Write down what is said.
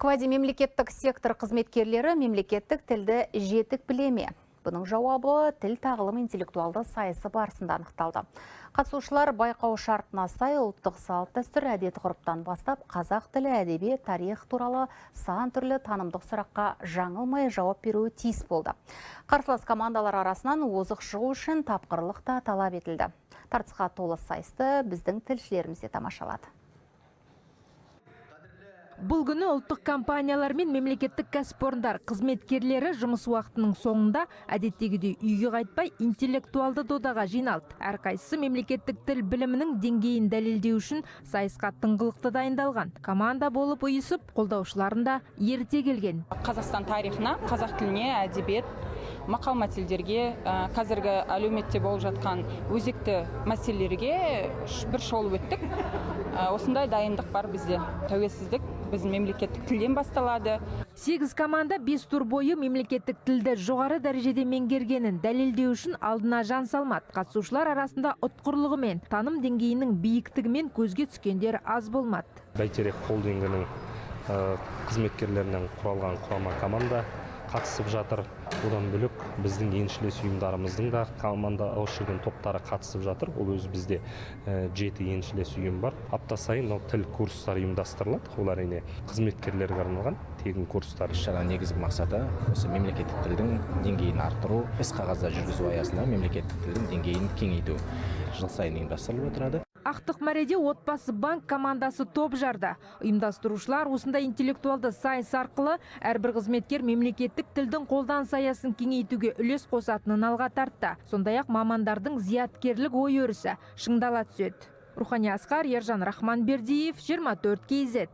Квазимемлекеттік сектор қызметкерлері мемлекеттік тілді жетік біле ме? Бұның жауабы «Тіл тағылым» интеллектуалды сайысы барысында анықталды. Қатысушылар байқау шартына сай ұлттық салт дәстүр, әдет ғұрыптан бастап қазақ тілі, әдебиет, тарих туралы сан түрлі танымдық сұраққа жаңылмай жауап беруі тиіс болды. Қарсылас командалар арасынан озық шығу үшін тапқырлық та талап етілді. Тартысқа толы сайысты біздің тілшілеріміз де тамашалады. Бұл күні ұлттық компаниялар мен мемлекеттік кәсіпорындар қызметкерлері жұмыс уақытының соңында әдеттегідей үйге қайтпай, интеллектуалды додаға жиналды. Әрқайсысы мемлекеттік тіл білімінің деңгейін дәлелдеу үшін сайысқа тыңғылықты дайындалған. Команда болып ұйысып, қолдаушыларын да ерте келген. Қазақстан тарихына, қазақ тіліне, әдебиет, мақал мәтелдерге, қазіргі әлеуметте болып жатқан өзекті мәселелерге бір шолып өттік. Осындай дайындық бар бізде. Тәуелсіздік біздің мемлекеттік тілден басталады. Сегіз команда 5 тур бойы мемлекеттік тілді жоғары дәрежеде меңгергенін дәлелдеу үшін алдына жан салмады. Қатысушылар арасында ұтқырлығымен, таным деңгейінің биіктігімен көзге түскендер аз болмады. «Бәйтерек» холдингінің қызметкерлерінен құралған құрама команда қатысып жатыр. Одан бөлек, біздің еншілес ұйымдарымыздың да команда, осы жерден топтары қатысып жатыр. Ол өзі бізде жеті еншілес ұйым бар. Апта сайын мынау тіл курстары ұйымдастырылады. Ол, әрине, қызметкерлерге арналған тегін курстар. Іс шараның негізгі мақсаты – осы мемлекеттік тілдің деңгейін арттыру, іс қағаздар жүргізу аясында мемлекеттік тілдің деңгейін кеңейту. Жыл сайын ұйымдастырылып отырады. Ақтық мәреде «Отбасы банк» командасы топ жарды. Ұйымдастырушылар осындай интеллектуалды сайыс арқылы әрбір қызметкер мемлекеттік тілдің қолданыс аясын кеңейтуге үлес қосатынын алға тартты. Сондай-ақ мамандардың зияткерлік ой өрісі шыңдала түседі. Рухани Асқар, Ержан Рахманбердиев, 24 KZ.